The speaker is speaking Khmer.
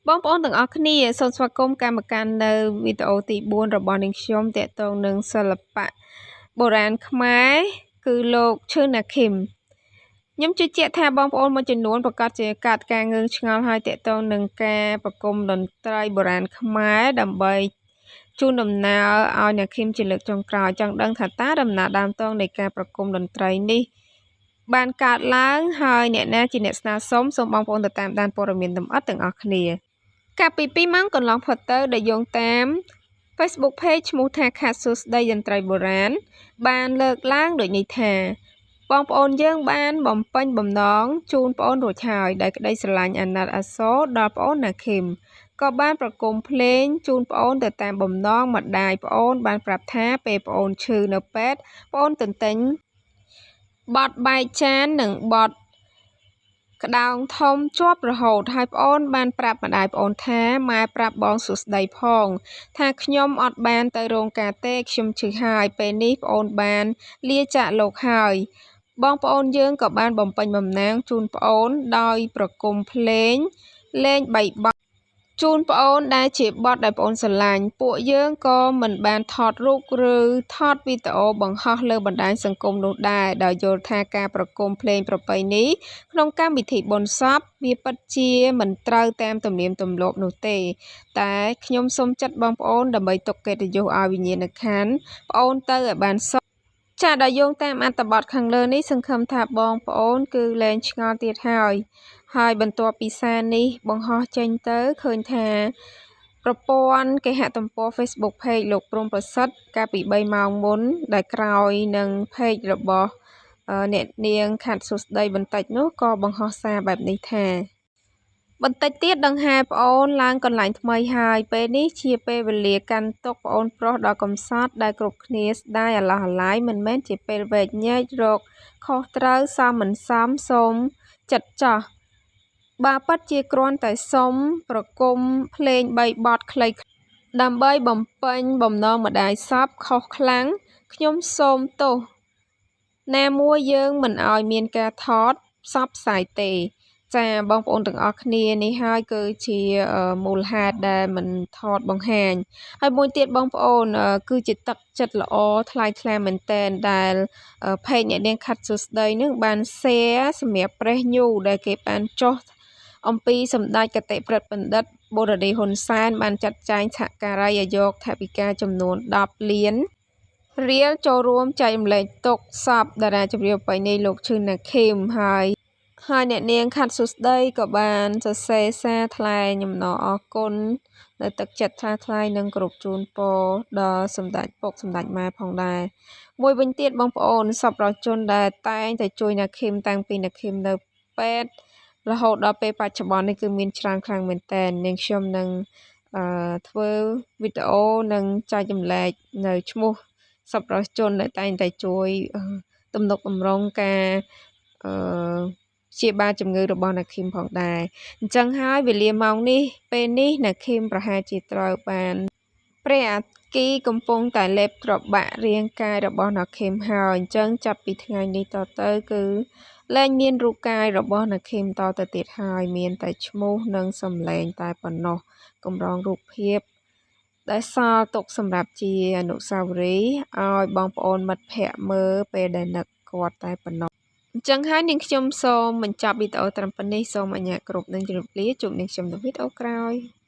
បងប្អូនទាំងអស់គ្នាសូមស្វាគមន៍កម្មការនៅវីដេអូទី4របស់នាងខ្ញុំទាក់ទងនឹងសិល្បៈបុរាណខ្មែរគឺលោកឈឺណាឃីមខ្ញុំជឿជាក់ថាបងប្អូនមួយចំនួនប្រកាសជាកាត់ការងឿងឆ្ងល់ហើយទាក់ទងនឹងការប្រគំតន្ត្រីបុរាណខ្មែរដើម្បីជូនដំណើរឲ្យអ្នកឃីមជាលើកចុងក្រោយចង់ដឹងថាតើដំណើរដើមតងនៃការប្រគំតន្ត្រីនេះបានកើតឡើងហើយអ្នកណាជាអ្នកស្នើសុំសូមបងប្អូនទៅតាមដានព័ត៌មានលម្អិតទាំងអស់គ្នាកាលពី2ម៉ោងកន្លងផុតទៅដែលយោងតាម Facebook Page ឈ្មោះថាខាត់សួស្តីតន្ត្រីបុរាណបានលើកឡើងដូចនេះថាបងប្អូនយើងបានបំពេញបំណងជូនប្អូនរួចហើយដោយក្តីស្រឡាញ់អាណិតអាសូរដល់ប្អូនណាឃីមក៏បានប្រគំភ្លេងជូនប្អូនទៅតាមបំណងម្ដាយប្អូនបានប្រាប់ថាពេលប្អូនឈឺនៅពេទ្យប្អូនទន្ទិញបត់បែកចាននិងបត់ក្តោងធំជាប់រហូតហើយប្អូនបានប្រាប់ម្ដាយប្អូនថាម៉ែប្រាប់បងសួស្តីផងថាខ្ញុំអត់បានទៅរោងការទេខ្ញុំឈឺហើយពេលនេះប្អូនបានលាចាកលោកហើយបងប្អូនយើងក៏បានបំពេញបំណាងជូនប្អូនដោយប្រគំភ្លេងលេងបីបទជូនប្អូនដែលជាបទដែលប្អូនស្រឡាញ់ពួកយើងក៏មិនបានថតរូបឬថតវីដេអូបង្ហោះលើបណ្ដាញសង្គមនោះដែរដោយយល់ថាការប្រគំភ្លេងប្រពៃណីក្នុងកម្មវិធីបុណ្យសពវាពិតជាមិនត្រូវតាមទំនៀមទម្លាប់នោះទេតែខ្ញុំសូមចាត់បងប្អូនដើម្បីទុកកិត្តិយសឲ្យវិញ្ញាណក្ខន្ធប្អូនទៅឲ្យបានសុខចាដល់យោងតាមអត្ថបទខាងលើនេះសង្ឃឹមថាបងប្អូនគឺលែងឆ្ងល់ទៀតហើយហើយបន្ទាប់ពីសារនេះបង្ហោះចេញទៅឃើញថាប្រព័ន្ធគេហទំព័រ Facebook Page លោកព្រំប្រសិទ្ធកាលពី3ម៉ោងមុនដែលក្រោយនឹង Page របស់អ្នកនាងខាត់សួស្តីបន្តិចនោះក៏បង្ហោះសារបែបនេះថាបន្តិចទៀតដង្ហែប្អូនឡើងកន្លែងថ្មីហើយពេលនេះជាពេលវេលាកាន់ទុកប្អូនប្រុសដ៏កំសត់ដែលគ្រប់គ្នាស្ដាយអាឡោះអាល័យមិនមែនជាពេលវែកញែករកខុសត្រូវសមមិនសមសូមចិត្តចោះបើពិតជាគ្រាន់តែសុំប្រគំភ្លេងបីបទខ្លីដើម្បីបំពេញបំណងម្ដាយសពខុសខ្លាំងខ្ញុំសូមទោសណាមួយយើងមិនឲ្យមានការថតផ្សព្វផ្សាយទេចាបងប្អូនទាំងអស់គ្នានេះហើយគឺជាមូលហេតុដែលមិនថតបង្ហាញហើយមួយទៀតបងប្អូនគឺជាទឹកចិត្តល្អថ្លៃថ្លាមែនតែនដែលផេកអ្នកនាងខាត់សួស្តីនឹងបាន share សម្រាប់ Press News ដែលគេបានចុះអំពីសម្ដេចគតិប្រិទ្ធបណ្ឌិតបូរនីហ៊ុនសែនបានចាត់ចែងសហការីឲ្យយកថវិកាចំនួន10លានរៀលចូលរួមចែករំលែកទុក្ខសពតារាចម្រៀងប្រពៃណីលោកឈឺណាឃីមហើយហើយអ្នកនាងខាត់សួស្តីក៏បានសរសេរសារថ្លែងអំណរអគុណនៅទឹកចិត្តថ្លាថ្លែងនិងគោរពជូនពរដល់សម្ដេចពុកសម្ដេចម៉ែផងដែរមួយវិញទៀតបងប្អូនសប្បុរសជនដែលតែងតែជួយណាឃីមតាំងពីណាឃីមនៅពេទ្យរហូតដល់ពេលបច្ចុប្បន្ននេះគឺមានច្រើនខ្លាំងមែនទែននាងខ្ញុំនឹងធ្វើវីដេអូនិងចែករំលែកនៅឈ្មោះសប្បុរសជនដែលតែងតែជួយទំនុកបំរុងការអឺព្យាបាលជំងឺរបស់ណាឃីមផងដែរអញ្ចឹងហើយវេលាម៉ោងនេះពេលនេះណាឃីមប្រហែលជាត្រូវបានព្រះអគីកំពុងតែលេបត្របាក់រាងកាយរបស់ណាឃីមហើយអញ្ចឹងចាប់ពីថ្ងៃនេះតទៅគឺលែងមានរូបកាយរបស់ណាឃីមតទៅទៀតហើយមានតែឈ្មោះនិងសំឡេងតែប៉ុណ្ណោះកម្រងរូបភាពដែលសល់ទុកសម្រាប់ជាអនុស្សាវរីយ៍ឲ្យបងប្អូនមិត្តភ័ក្តិមើលពេលដែលនឹកគាត់តែប៉ុណ្ណោះអញ្ចឹងហើយនាងខ្ញុំសូមបញ្ចប់វីដេអូត្រឹមប៉ុណ្នេះសូមអញ្ញាតគ្រប់នឹងជម្រាបលាជួបនាងខ្ញុំនៅវីដេអូក្រោយ។